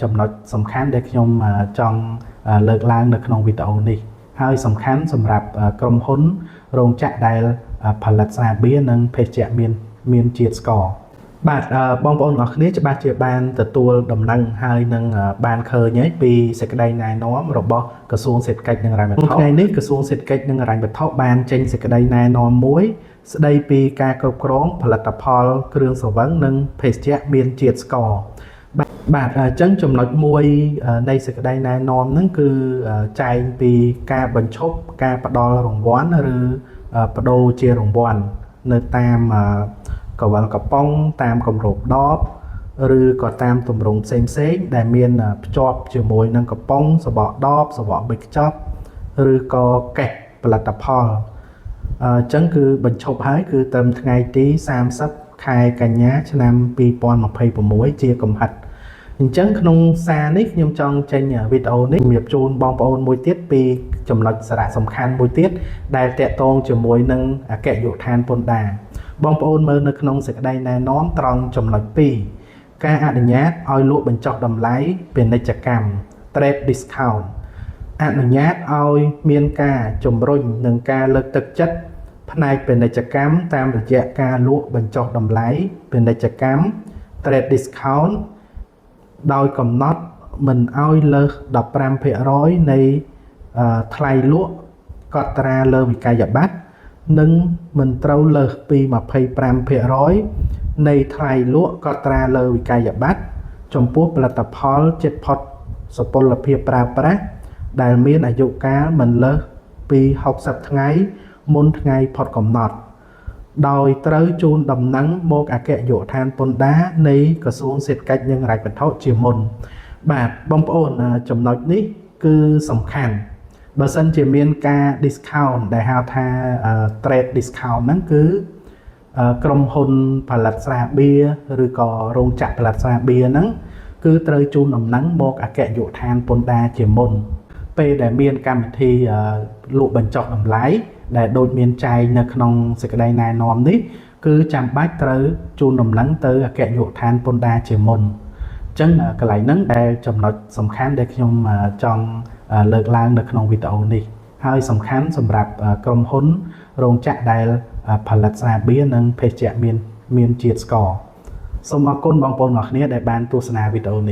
ចំណុចសំខាន់ដែលខ្ញុំចង់លើកឡើងនៅក្នុងវីដេអូនេះហើយសំខាន់សម្រាប់ក្រុមហ៊ុនរោងចក្រដែលផលិតស្រាបៀរនិងភេសជ្ជៈមានជាតិស្ករបាទបងប្អូនអរគ្នាច្បាស់ជាបានទទួលដំណឹងហើយនឹងបានឃើញហើយពីសេចក្តីណែនាំរបស់ក្រសួងសេដ្ឋកិច្ចនិងហិរញ្ញវត្ថុថ្ងៃនេះក្រសួងសេដ្ឋកិច្ចនិងហិរញ្ញវត្ថុបានចេញសេចក្តីណែនាំមួយស្តីពីការគ្រប់គ្រងផលិតផលគ្រឿងស្រវឹងនិងភេសជ្ជៈមានជាតិស្ករបាទអញ្ចឹងចំណុចមួយនៃសេចក្តីណែនាំហ្នឹងគឺចែងពីការបញ្ឈប់ការផ្ដល់រង្វាន់ឬប្ដូរជារង្វាន់នៅតាមកវលកំប៉ុងតាមគម្របដបឬក៏តាមទម្រង់ផ្សេងផ្សេងៗដែលមានភ្ជាប់ជាមួយនឹងកំប៉ុងសបកដបសបកប៊ិចខ្ចប់ឬក៏កេះផលិតផលអញ្ចឹងគឺបញ្ឈប់ហើយគឺត្រឹមថ្ងៃទី30ខែកញ្ញាឆ្នាំ2026ជាកំហិតអញ្ចឹងក្នុងសារនេះខ្ញុំចង់ចេញវីដេអូនេះជំរាបជូនបងប្អូនមួយទៀតពីចំណុចសារៈសំខាន់មួយទៀតដែលតាក់ទងជាមួយនឹងអគ្គនាយកដ្ឋានពន្ធដារបងប្អូនមើលនៅក្នុងសេចក្តីណែនាំត្រង់ចំណុច2ការអនុញ្ញាតឲ្យលក់បញ្ចុះតម្លៃពាណិជ្ជកម្ម trade discount អនុញ្ញាតឲ្យមានការជំរុញនិងការលើកទឹកចិត្តផ្នែកពាណិជ្ជកម្មតាមរយៈការលក់បញ្ចុះតម្លៃពាណិជ្ជកម្ម trade discount ដោយកំណត់មិនឲ្យលើស15%នៃថ្លៃលក់កត់ត្រាលើវិក័យប័ត្រនិងមិនត្រូវលើសពី25%នៃថ្លៃលក់កត់ត្រាលើវិក័យប័ត្រចំពោះផលិតផលជិតផុតសុពលភាពប្រើប្រាស់ដែលមានអាយុកាលមិនលើសពី60ថ្ងៃមុនថ្ងៃផុតកំណត់ ដោយត្រូវជូនដំណឹងមកអគ្គនាយកដ្ឋានពន្ធដារនៃក្រសួងសេដ្ឋកិច្ចនិងហិរញ្ញវត្ថុជាមុនបាទបងប្អូនចំណុចនេះគឺសំខាន់បើសិនជាមានការ discount ដែលហៅថា trade discount ហ្នឹងគឺក្រុមហ៊ុនផលិតស្រាបៀរឬក៏រោងចក្រផលិតស្រាបៀរហ្នឹងគឺត្រូវជូនដំណឹងមកអគ្គនាយកដ្ឋានពន្ធដារជាមុនពេលដែលមានកម្មវិធីលក់បញ្ចុះតម្លៃដែលដូចមានចែងនៅក្នុងសេចក្តីណែនាំនេះគឺចាំបាច់ត្រូវជូនដំណឹងទៅអគ្គនាយកដ្ឋានពន្ធដារជាមុនអញ្ចឹងកន្លែងហ្នឹងដែលចំណុចសំខាន់ដែលខ្ញុំចង់លើកឡើងនៅក្នុងវីដេអូនេះហើយសំខាន់សម្រាប់ក្រុមហ៊ុនរោងចក្រដែលផលិតស្រាបៀរនិងភេសជ្ជៈមានជាតិស្ករសូមអរគុណបងប្អូនអរគ្នាដែលបានទស្សនាវីដេអូនេះ។